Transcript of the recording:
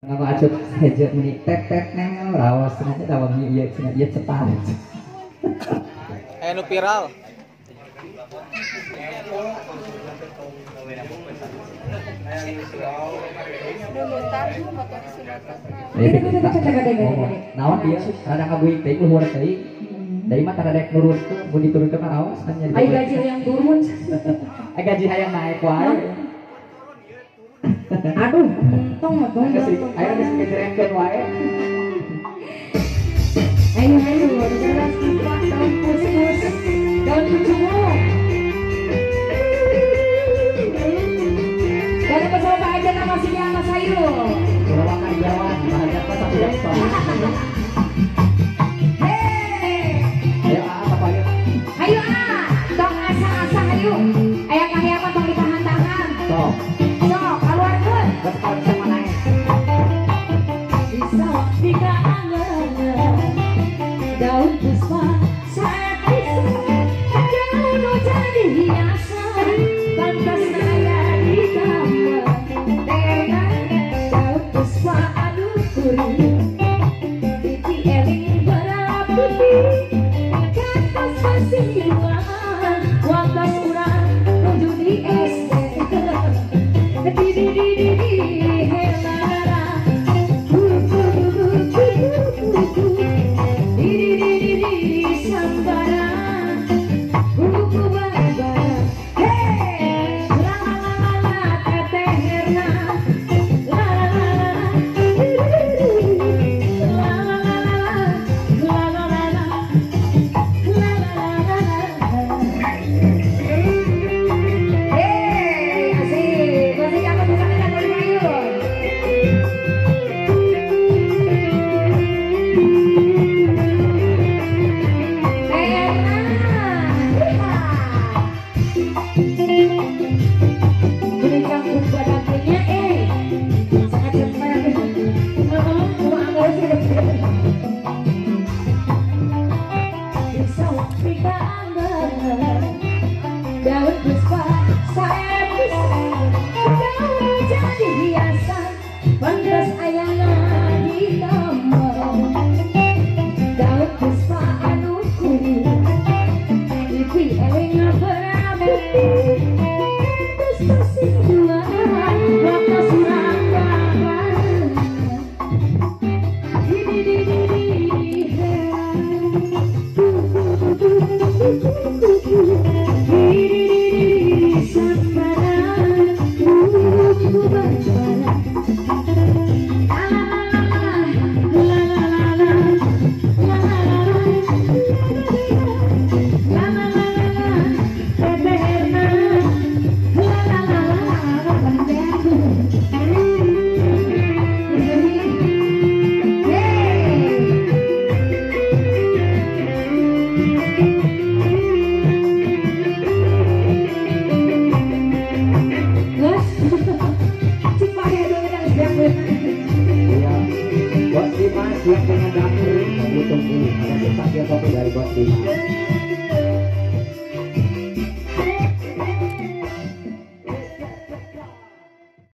Nganggo acut heje meni tet tet neng raos cenah teh dawangi ieu cenah ieu cepat. Aya nu viral. Naon ieu rada kabuik teh luhur teuing. Dari mah tara rek nurutkeun mun diturunkeun mah raos kan nya. Ai gaji hayang turun. Ai gaji hayang naik wae. Aduh, untung mah dong. Ayo geus kejerenkeun wae. Ayo ayo, beres daun kuskus, daun kucumuk. Dan bersama Pak Hajan sama si Mas Hairul. Surawakan Jawa, Pak Hajan mah satu jam. Hei. Ayo ah, apa ayo? Ayo ah, tong asa-asa ayo. Aya kahayaman tong ditahan-tahan. Sok. Sok, keluarkeun. Geus kalau bisa mah naik. Bisa tiga angeun. Daun puspa saat itu jauh jadi hiasan pantas naya di kamar terna daun puspa anu kuring pipi eling beraputih kantos pasiuan wakas urang nuju di SD di di di di di helara ku ku ku ku ku ku di di di di di sambara buku bara hey la la la la teteh Herna la la la la la la la la la la la la la la. Hey asik masih aku bukan dengan Mayun. Daun puspa saya bisa daun jadi hiasan pantas ayana di kamar daun puspa anu kuring pipi eling beraputih terus pasingduan waktu surang babarengan di di di di di ku ku ku ku ku ku Bos Dimas yang punya dapur, tunggu-tunggu ada sepaket kopi dari Bos Dimas.